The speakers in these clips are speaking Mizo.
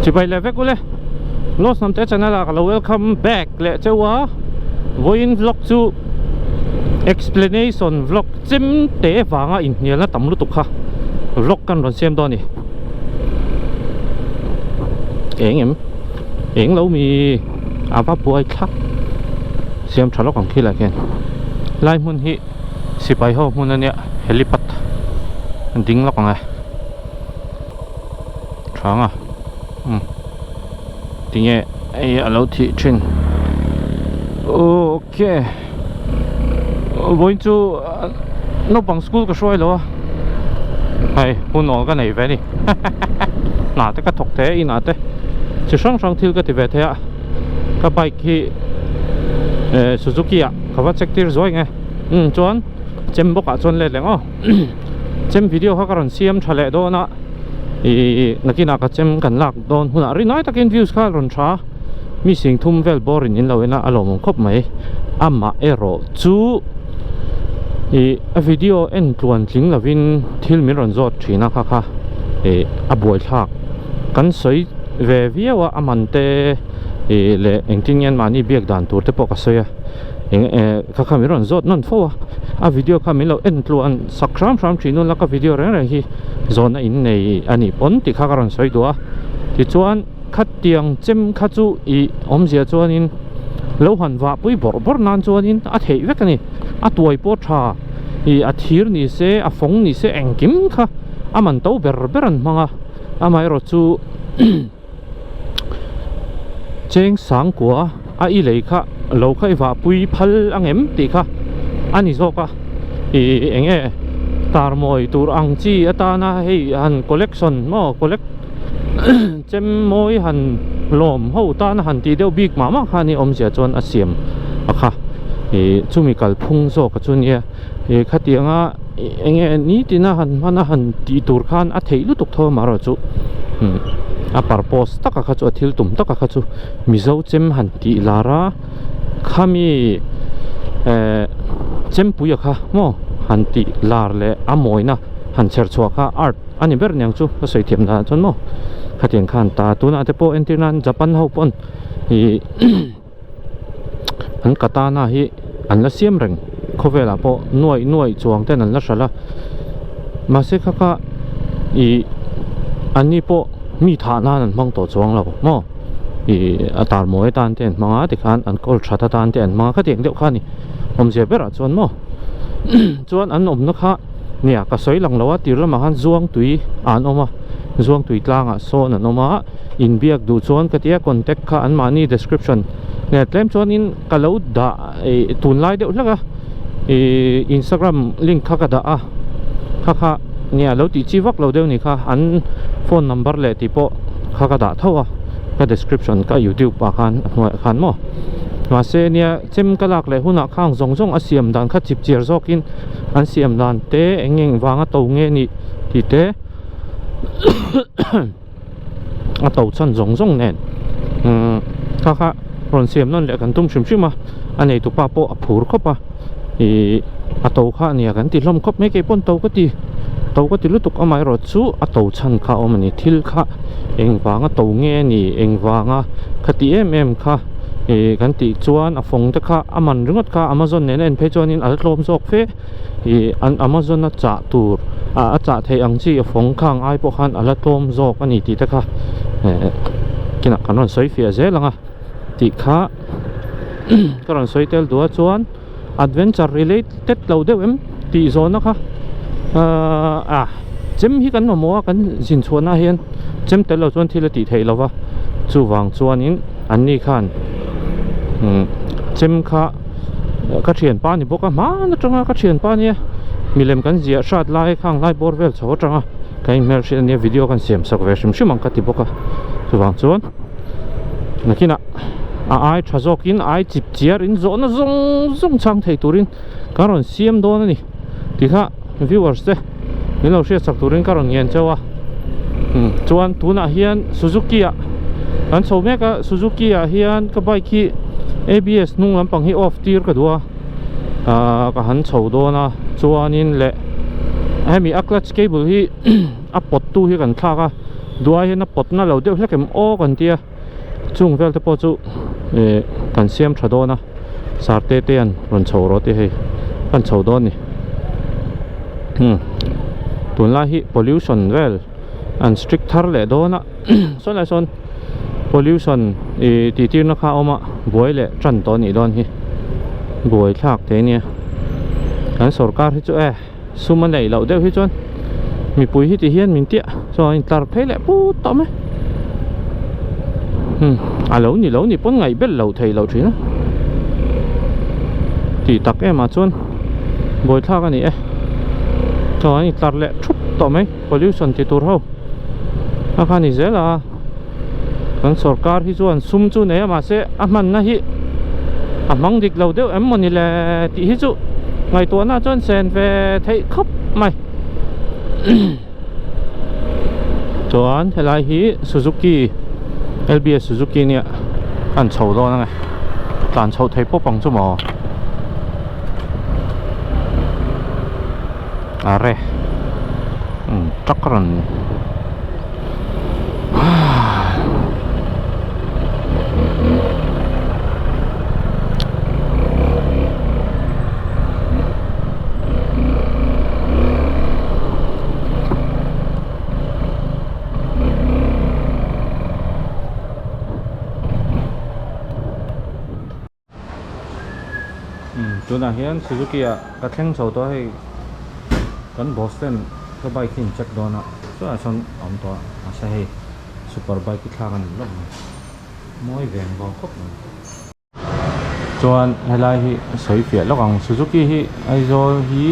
Chibai leh vek ule Lost Hnamte channel ah ka lo welcome back leh cheu a vawiin vlog chu explanation vlog chem te vanga inhnialna tam lutuk kha vlog kan rawn siam dawn a ni eng em eng lo mi a va buai thlak siam tha lawk ang khi lah khian lai hmun hi sipai ho hmun ania helipad ding lawk ang e. Thang a umm tinge hei a lo thih thin ok vawiin chu naupang school ka hruai lo a hei hun awl ka nei ve a ni hna te ka thawk thei a inah te chi hrang hrang thil ka ti ve thei a ka bike hi eh suzuki ah ka va check tir zuai nge umm chuan chem bawk ah chuan let leh ngawt. Chem video kha ka rawn siam tha leh dawn a ih nakinah ka chem kan lak dawn hunah rinai takin views kha a rawn tha mi sing thum vel bawr in in lo en a a lawmawm khawp mai amah erawh chu ih a video en tluan tling lovin thil min rawn zawt thin a kha kha ih a buaithlak kan sawi ve viau a a man te ih leh engtin nge an mahni biak dan tur te pawh ka sawi a. Eng eh kha kha min rawn zawt nawn fo a a video kha min lo en tluan sak hram hram thin nula ka video reng reng hi zawn a in nei a nih pawn tih kha ka rawn sawi duh a tichuan khatiang chem kha chu ih awmzia chuanin lo han vah pui bawrh bawrh nan chuanin a theih vek a ni a tuai pawh tha ih a thir ni se a fawng ni se engkim kha a man to ber ber an hmang a amaherawh chu. Cheng sangkua a i lei kha lo kha i vah pui phal ang em tih kha a ni zawk a ih eng nge tar mawi tur ang chi atana hei han collection maw collect chem mawi han lawm ho tana han tih deuh bik mah mah kha ni awmzia chuan a siam a kha ih chumi kalphung zawk a chu nia ih khatianga eng nge nitin a han hman a han tih tur khan a theih lutuk tho amaherawh chu a purpose taka kha chu a thil tum taka kha chu mizo chem han tih lar a khami eh chempuia kha maw han tih lar leh a mawina han chher chhuah kha art a ni ber niang chu ka sawi thiam danah chuan maw khatiang khan ta tunah te pawh entir nan Japan ho pawn ih. An katana hi an la siam reng khawvelah pawh nuaih nuaih chuang ten an la hralh a mahse kha kha ih an ni pawh mi thah nan an hmang tawh chuang lo maw ih a tar mawi atan te an hmang a tikhan an kawl that atan te an hmang a khatiang deuh kha a ni awmzia berah chuan maw chuan an awmna kha nia ka sawi lang lo a tir lamah khan zuang tui ah an awm a zuang tui tlangah sawn an awm a. Inbiak duh chuan ka tia contact kha anmahni description nge tlem chuanin ka lo dah ih tunlai deuh hlek a ih instagram link kha ka dah a kha kha nge a lo tih chi vak lo deuh ni kha an phone number leh tih pawh kha ka dah tho a ka description ka youtube ah khan a hnuaiah khan maw mahse nia chem ka lak leh hunah khang zawng zawng a siam dan kha chip chiar zawkin an siam dan te eng eng vanga to nge nih tih te. A to chhan zawng zawng nen umm kha kha rawn siam nawn leh kan tum hrim hrim a a nei tupa pawh a phur khawp a ihh a to kha a nia kan ti hlawm khawp mai kei pawn to ka ti to ka ti lutuk amaherawh chu a to chhan kha a awm a ni thil kha engvanga to nge a ni engvanga khati em em kha ihh kan tih chuan a fawng te kha a man ringawt kha amazon nen a en phei chuanin a la tlawm zawk fe. Ih an amazon a chah tur ah a chah theih ang chi a fawng khang ai pawh khan a la tlawm zawk a ni tih te kha eh kinah kan rawn sawi fiah zel ang a tih kha ka rawn sawi tel duh a chuan adventure related lo deuh em tih zawhna kha ah chem hi kan mamawh a kan zin chhuahna ah hian chem tel lo chuan thil a tih theih lo va chuvang chuanin anni khan chem kha. Ka thianpa ni bawk a hman atanga ka thianpa nia milem kan ziah hrat lai khang lai bawr vel chho atanga ka inhmel hriat ania video kan siam sak ve hrim hrim ang ka ti bawk a chuvang chuan nakinah a ai tha zawkin a ai chip chiar in zawhna zawng zawng chhang thei turin ka rawn siam dawn a ni tikha viewers te min lo hriat sak turin ka rawn ngen cheu a chuan tunah hian Suzuki ah kan chho mek a Suzuki ah hian ka bike hi A_B_S hnung lampang hi off tir ka duh a ahh ka han chho dawn a chuanin leh hemi a clutch cable hi a pawt tu hi kan thlak a. Duai hian a pawt na lo deuh hlek em aw kan tia chung vel te pawh chu eh kan siam tha dawn a sarte te an rawn chho rawh tih hei kan chho dawn ni hmm tunlai hi pollution vel an strict thar leh dawn a sawn lai sawn pollution ih tih tirna kha a awm a buai leh tan tawh a nih dawn hi buai thlak thei a nia kan sorkar hi chu e. Sum a neih loh deuh hi chuan mipui hi ti hian min tiah chuan a intlar phei leh put tawh mai hmm a lo ni lo ni pawn ngaih belh loh theih loh thin a tih tak em ah chuan buaithlak a ni e chuan an intlar leh thup tawh mai pollution ti tur ho a kha ni zel a kan sorkar hi chuan sum chu nei a mahse a hmanna hi a hmang dik lo deuh em mawni le tih hi chu ngaihtuahna chuan sen ve theih khawp mai chuan helai hi Suzuki L B S Suzuki nia an chho dawn ang e tlan chhoh thei pawp ang chu maw are truck a rawn Tunah hian Suzuki ah ka thleng chho tawh a hei kan boss ten ka bike hi an check dawn a chuan ah sawn a awm tawh a mahse hei super bike hi thlak a ni lawk mai mawi veng vawng khawp mai. Chuan helai hi sawi fiah lawk ang Suzuki hi Aizawl hi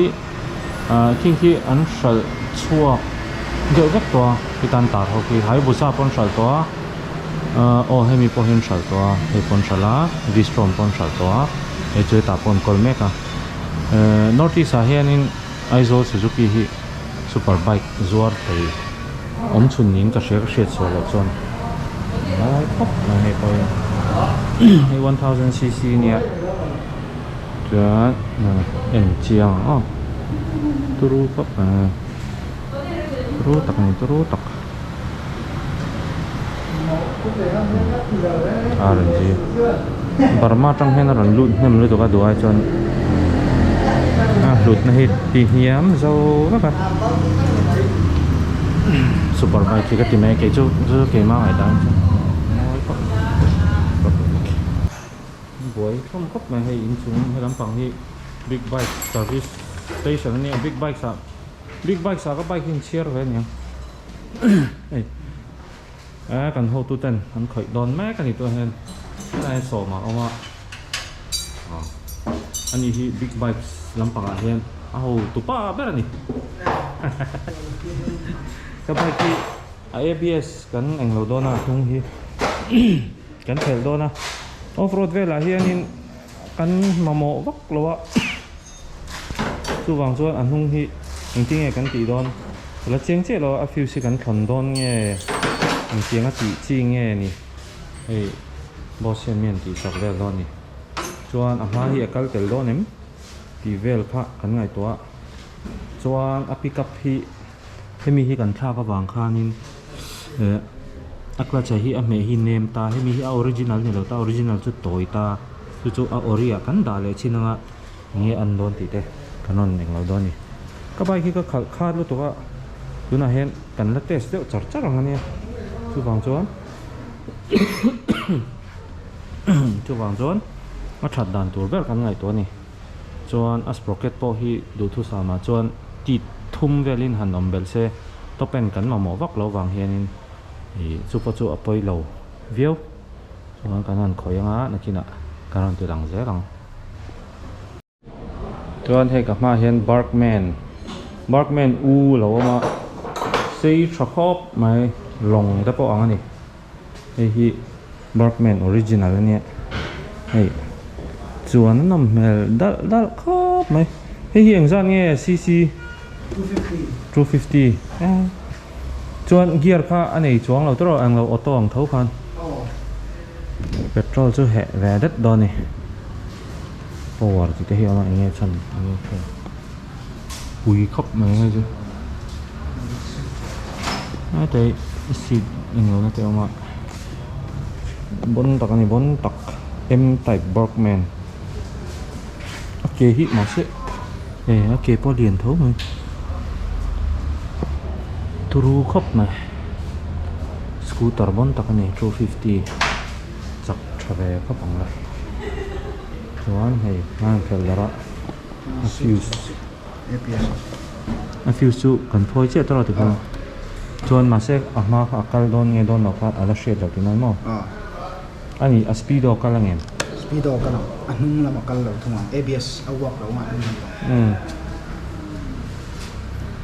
ah khing khi an hralh chhuak deuh vek tawh a khitan tar ho khi Hayabusa pawh an hralh tawh a. Aw hemi pawh hi an hralh tawh a hei pawh an hralh a vistron pawh an hralh tawh a hei chu hetah pawh an kawl mek a ehh north east ah hianin Aizawl Suzuki hi super bike zuar thei awm chhun niin ka hria ka hriat sual loh chuan lai khawp mai hei pawh hi hei 1000 cc nia chuan en chiang ang aw turu khawp mai turu tak a ni turu tak. A rawn zir Burma atang hian a rawn lut hnem lutuk a duh ai chuan a hlutna hi ti hniam zo vek a super bike hi ka ti mai a kei chu chu keimah ngaihdan chuan mawi khawp mai buai hlawm khawp mai hei inchung he lampang hi big bike service station a nia big bikes ah big bikes ah ka bike hi an chhiar ve aniang. Hei eh kan hotu ten an khawih dawn mek a ni tûnah hian helai hian sawm a awm a aw ani hi big bikes lampangah hian a hotu pa ber a ni ka bike hi a A B S kan englo dawn a a hnung hi kan phelh dawn a off road velah hianin kan mamawh vak lo a. Chuvang chuan a hnung hi engtin nge kan tih dawn? La chiang chiah lo a, a fuse hi kan thlawn dawn nge engtiang a tih chi nge ni? Hei boss hian mi an tih sak vel dawn a ni. Chuan a hma hi a kal tel dawn em? Tih vel kha kan ngaihtuah a. Chuan a pick up hi hemi hi kan thlak avang khanin eh a clutch ah hi a hmeh hi nem ta, hemi hi a original ni lo ta, original chu tawi ta, chu chu a ori ah kan dah leh chin anga. Enge an dawn tih te kan rawn eng lo dawn a ni. Ka bike hi ka khalh khat lutuk a, tunah hian kan la test deuh char char ang a nia. Chuvang chuan chuvang chuan a that dan tur ber kan ngaihtuah a ni. Chuan a sprocket pawh hi duhthusam ah chuan tit thum velin han awm belh se top end kan mamawh vak lo vang hianin ih chu pawh chu a pawi lo viau. Chuan kan han khawih anga nakinah kan rawn ti lang zel ang. Chuan hei ka hmaah hian Burgman Burgman u lo awm a sei tha khawp mai lawng te pawh ang a ni hei hi Burgman original a nia hei chuan a nawm hmel dalh dalh khawp mai hei hi engzat nge cc 250 chuan gear kha a nei chuang lo tawrh englo auto ang tho khan. Petrol chu heh ve det dawn a ni power tih te hi a awm a eng nge chhan eng nge chhan pui khawp mai hei chu heta hi. Seat englo na te a awm a bon tak a ni bon tak M type Burgman a ke hi mahse eh a ke pawh a lian tho mai turu khawp mai scooter bon tak a ni 250 chak tha ve khawp ang le chuan hei hmanhmeh darh a a fuse. A fuse chu kan phawi chiah tawh a ti kha chuan mahse a hma kha a kal dawn nge dawn lo kha a la hriat loh tihna maw a ni a speedo a kal ang em speedo a kal ang a hnung lam a kal lo thung ang abs a work lo ang a hnung lam umm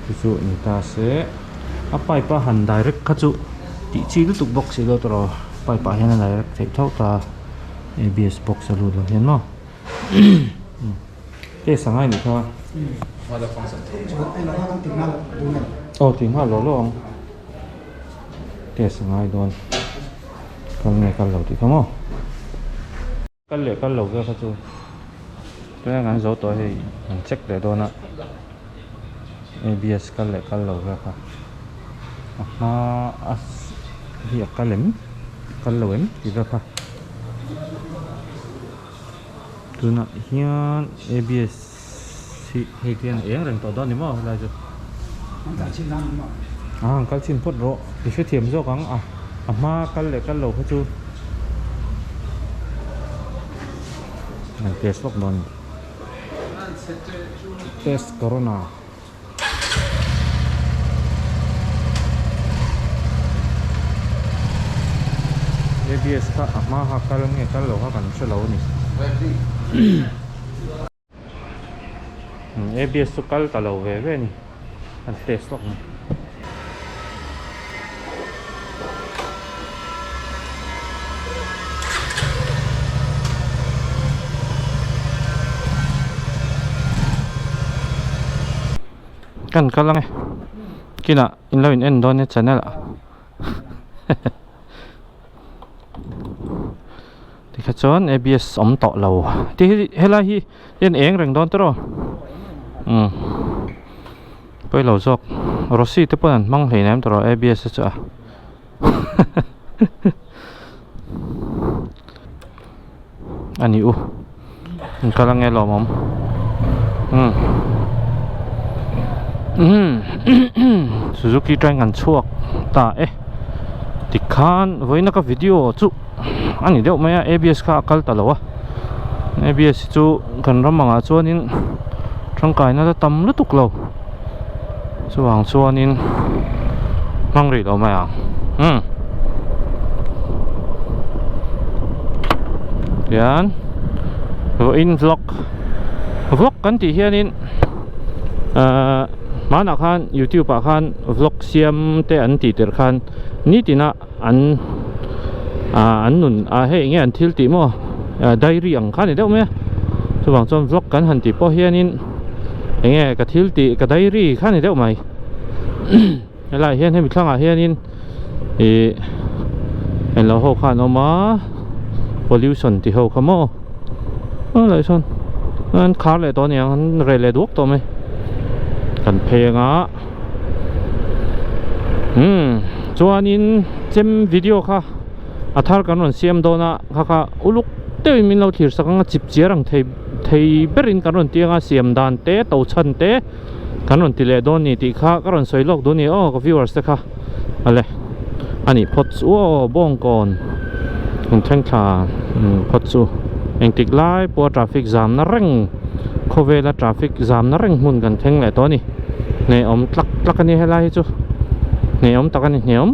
chu chu ni ta se a pipe a han direct kha chu tih chi lutuk bawk si lo tawh pipe ah hian a direct theih tho ta abs box a lut lo hian maw. Test a ngai nih kha. Aw ti nghal lo lo ang. Test a ngai dawn. Kal nge kal lo tih kha maw. Kal leh kal lo vel kha chu tunah kan zo tawh hei kan check leh dawn a. ABS kal leh kal lo vel kha. A hma a hi a kal em kal lo em tih vel kha. Tunah hian ABS hi hei khian a eng reng tawh dawn ni maw helai chu a han kal chhin phawt rawh i hrethiam zawk ang a a hma kal leh kal lo kha chu an test vak dawn a ni test corona. ABS kha a hma kha kal nge kal lo kha kan hre lo a ni ABS chu kal ta lo ve ve a ni an test lawk mai. Kan kal ange kinah in lo in en dawn nia channel ah tikha chuan abs awm tawh lo ti hi helai hi en eng reng dawn tiraw umm pawilo zawk rosy te pawn an hmang hleinem tiraw abs te chu a a ni u an kal ange lawmawm umm umm Suzuki train kan chhuak ta e tikhan vawiina ka video chu a ni deuh mai a abs kha a kal ta lo a abs chu kan ram angah chuanin tangkaina la tam lutuk lo chuvang chuanin hmang rih lo mai ang umm tian vawiin vlog vlog kan tih hianin ahh hmanah khan youtube ah khan vlog siam te an tih tirh khan nitin a an ah an nun ah hei enge an thil tih maw ah diary ang kha a ni deuh mai a chuvang chuan vlog kan han tih pawh hianin enge ka thil tih ka diary kha a ni deuh mai helaiah hian hemi thlangah hianin ih englo ho kha an awm a pollution tih ho kha maw a lah sawn an khar leh tawh a niang an reh leh duak tawh mai kan phei anga. Umm chuanin chem video kha a thar kan rawn siam dawn a kha kha uluk deuhin min lo thlir sak ang a chip chiar ang thei thei berin kan rawn tiang a siam dan te to chhan te kan rawn ti leh dawn ni tih kha ka rawn sawi lawk duh a ni aw ka viewers te kha ale a nih phawt chu aw bawngkawn in thleng thla phawt chu engtik lai pawha traffic zam na reng khawvela traffic zam na reng hmun kan thleng leh tawh a ni. Hneawm tlak tlak a ni helai hi chu hneawm tak a ni hneawm.